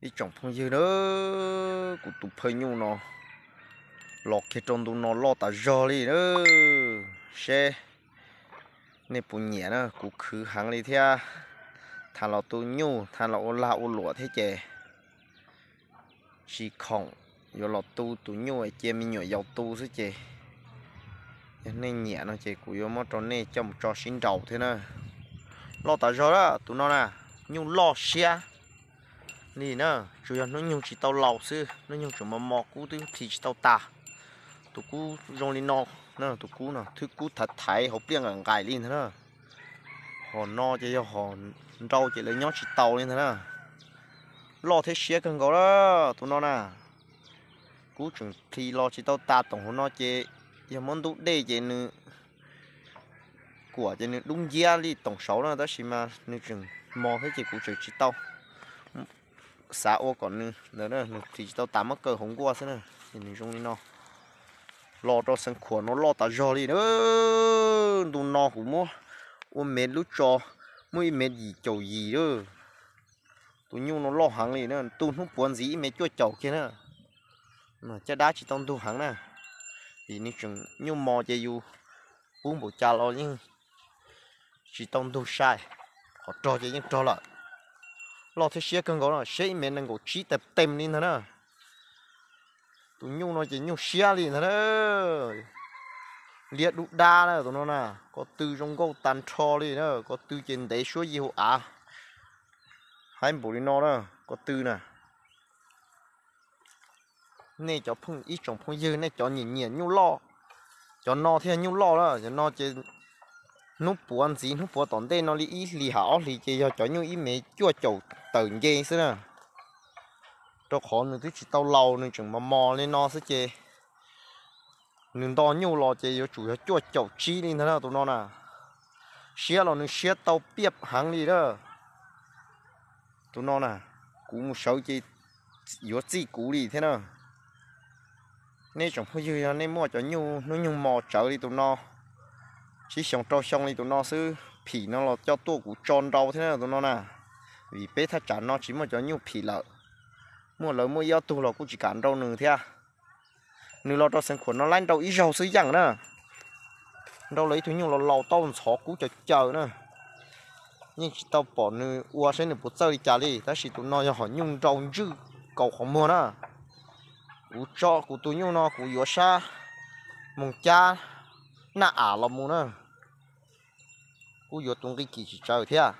Ib tsoom phooj ywg na, kuv tus phaj nyuj no los kiag rau ntu no loj tas zog li na. Seb nej puas nyiam na, kuv khwv heev li thiab. Tham los tu nyuj, tham los ua lag ua luam thiab ces tsis khoom yuav los tu tus nyuj cia me nyuam yaus tu xwb ces yog nej nyiam no ces kuv yuav muab rau nej coj mus tso sib nraus thiab na. Loj tas zog a tus no na, nyuj loj siab li na, tsuas yog hnub nyoog tsis tau laus xwb, hnub nyoog tseem mos mos kub twb plhis tsis tau tas. Tus kub zoo li no, tus kub no thwb kub thaiv thaiv hauv pliaj nqaim nqaim li ntag na. Hom no ces yog hom nrau ces lawv nyob tsis tau li ntag na. Loj thiab siab kawg nkaus a tus no na. Kub tseem plhis los tsis tau tas toom hauv no ces yog muab ntub dej ces nws kuam ces nws dub nciab li toom saud na, tab sis mas nws tseem mos thiab ces kuv tseem tsis tau xav ua kom nws ntawd, nws plhis tsis tau tas muab kaw hauv nkuaj xwb na. Ces nws zoo li no. Los rau xeev khuam no loj tas zog li. Ntu no kuv muab ua mev lub tso, muaj ib mev yim caum yim lawm. Tus nyuj no loj heev li na, tu hnub puav ntxiv ib mev cuaj caum kiag na. Caj dab tsis tau ntug heev na, vim nws tseem nyuj mos ces yus pub npaum cas los yeej tsis tau ntug sai, qhov rog ces yeej rog lawm. Loj thiab siab kawg nkaus no, siab ib mev nees nkaum tsib tes tem li ntag na. Tus nyuj no ces nyuj siab li ntag na. Liab dub dab na tus no na, ko tw zoo nkauj tag nrho li na, ko tw ces ntev suab yi hauv av. Haib npaum li no na, ko tw na. Nej cov phooj, ib tsoom phooj ywg nej cov nyiam nyiam nyuj loj, cov no thiaj nyuj loj na, cov no ces hnub puav ntxiv hnub puav tom ntej no li ib hlis ha ob hlis ces yog cov nyuj ib mev cuaj caum tawm nce xwb na. Rau qhov nws twb tsis tau laus nws tseem mos mos li no xwb ces nws nto nyuj los ces yuav tsum yog cuaj caum tsib li ntag na tus no na. Siab los nws siab tau piaj heev li na. Tus no na, kuv mus sawv ces yuav txij kuv li thiab na. Nej tsoom phooj ywg yog nej muaj cov nyuj hnub nyoog mos tsawv li tus no, tsib xyoo rau xyoo li tus no xwb, phim no los coj tuaj kuv tso nrau thiab na tus no na. Vim peb thaj tsam no tsis muaj cov nyuj phim lawm, muaj lawv muaj ib ob tug los kuj tsis kam nrau nws thiab. Nws los rau xeev khuam no laib nrau ib zaug xwb yeej na. Nrau los ib tug nyuj los laus tau ntxhov kub caws caws na. Yeej tsis tau pom nws ua saib nws puas txawj li cas li, tab sis tus no yog hom nyuj nrau ntswj kaus qhov muag na. Kuv tso kuv tus nyuj no kuv yuav sab Moos Cab Naj Am los mus na. Kuj yuav tus nqi kim tsis tsawg thiab.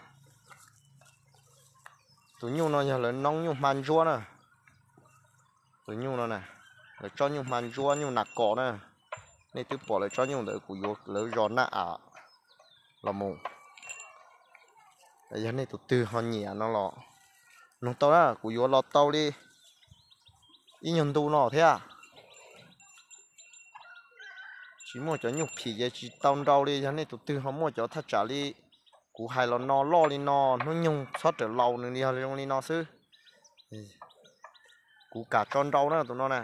Tus nyuj no yog lawv noob nyuj hma ntsuab na. Tus nyuj no na, lawv tsob nyuj hma ntsuab nyuj nas kos na. Nej twb pom lawv tsob nyuj ntawd kuv yuav lawv zos Naj Am los mus. Yog nej tus twg ho nyiam no los noog tau na, kuv yuav los tau li ib nyuag ntu no thiab. Tsis muaj cov nyuj phim ces tsis tau nrau li, yog nej tus twg ho muaj cov thaj tsam li kuv hais los no loj li no, hnub nyoog txhob rawm laus nws yog zoo li no xwb. Kuv kam tso nrau na tus no na.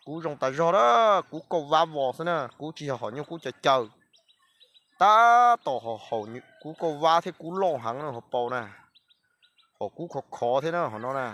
Kub zoo tas zog na, kub kauj vab vos xwb na, kub tsis yog hom nyuj kub caws caws. Tab tom haum kub kauj vab thiab kub loj heev na hauv paus na. Hom kub khov khov thiab na hom no na.